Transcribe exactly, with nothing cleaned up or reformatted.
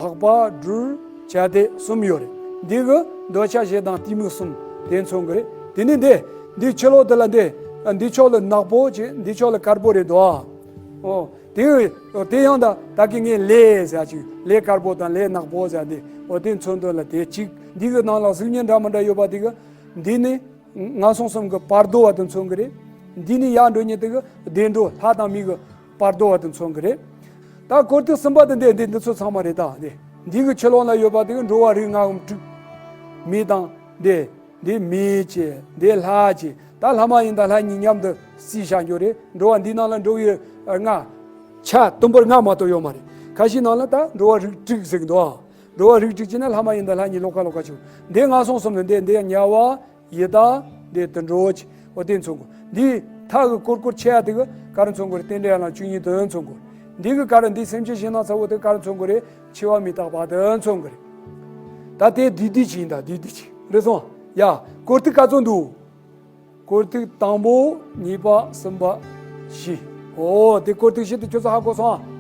ལྷག་པ་སྦྲུལ་བྱ་དེ་གསུམ་ཡོད་རེད། འདི་གི་འདོད་ཆགས་ཞེ་སྡང་གཏི་མུག་གསུམ་དེ་མཚོན་གི་རེད། དེ་ནས་འདི་འདི་ཕྱི་ལོགས་དེ་ལ་འདི་འདི་ཕྱོགས་ལ་ནག་པོ་བྱས། འདི་ཕྱོགས་ལ་དཀར་པོ་རེད་དོ། ཨོ། དེ་དེ་ཡང་ད་ད་གི་ངས་ལས་ཟེར་ཅིག་ལས་དཀར་པོ་དང་ལས་ནག་པོ་ཟེར་འདི། ཨོ། དེ་མཚོན་དོན་ལ་དེ་གཅིག་འདི་གི་ནང་ལ་གཟུགས་བརྙན་འདྲ་མི་འདྲ་ཡོད་པ་དེ་གི་འདི་ནི་ངན་སོང་གསུམ་གི་བར་དོ་བ་དེ་མཚོན་གི་རེད། འདི་ནི་ཡར་འགྲོ་མཁན་དེ་གི་བདེ་འགྲོ་ལྷ་དང་མི་གི་བར་དོ་བ་དེ་མཚོན་གི་རེད། ད་སྐོར་ཐིག་གསུམ་པ་དེ་འདི་འདི་འདི་ཚོ་ཚང་མ་རེད། ད་འདི་འདི་གི་ཕྱི་ལོགས་ལ་ཡོད་པ་དེ་གི་འགྲོ་བ་རིགས་ལྔ་འམ་དྲུག་མི་དང་འདི་འདི་མི་བྱས། འདི་ལྷ་བྱས། ད་ལྷ་མ་ཡིན་དང་ལྷ་གཉིས་མཉམ་དུ་བསྲེས་བཞག་རྒྱུ་རེད། འགྲོ་བ་འདི་ནང་ལ་འགྲོ་བའི་ལྔ། ཆ་དུམ་བུར་ལྔ་མ་གཏོགས་ཡོད་མ་རེད། ཁ་ཤས་ནང་ལ་ད་འགྲོ་བ་རིགས་དྲུག་ཟེར་གི་འདུག་འགྲོ་བ་རིགས་དྲུག་བྱས་ན་ལྷ་མ་ཡིན་དང་ལྷ་གཉིས་ལོགས་ཀ་ལོགས་ཀ་བྱུང་། འདི་ངན་སོང་གསུམ་ནི་འདི་འདི་དམྱལ་བ། ཡི་དྭགས། འདི་དུད་འགྲོ་བྱས། འོ་དེ་མཚོན་གོ། འདི་ཐག་གི་སྐོར་སྐོར་ཆེ་ཡ་དེ་གི་ག་རེ་མཚོན་གོ་རེད། རྟེན་འབྲེལ་ཡན་ལག་བཅུ་གཉིས་དོན་མཚོན་གོ། འདི་གི་ག་རེ་འདི་སེམས་ཅན་གཞན་སྣང་ཚ་བོ་དེ་ག་རེ་མཚོན་གོ་རེད། འཆི་བ་མི་རྟག་པ་དེ་མཚོན་གོ་རེད། ད་དེ་བསྡུས་བསྡུས་ཅིག་ཡིན། ད་བསྡུས་བསྡུས་ཅིག་རེད་སོང་། ཡ། སྐོར་ཐིག་ག་ཚོད་འདུག་སྐོར་ཐིག་དང་པོ། གཉིས་པ། གསུམ་པ། བཞི། ཨོ་དེ་སྐོར་ཐིག་བཞི་དེ་ཁྱོད་ཚོ་ཧ་གོ་སོང་ཨ།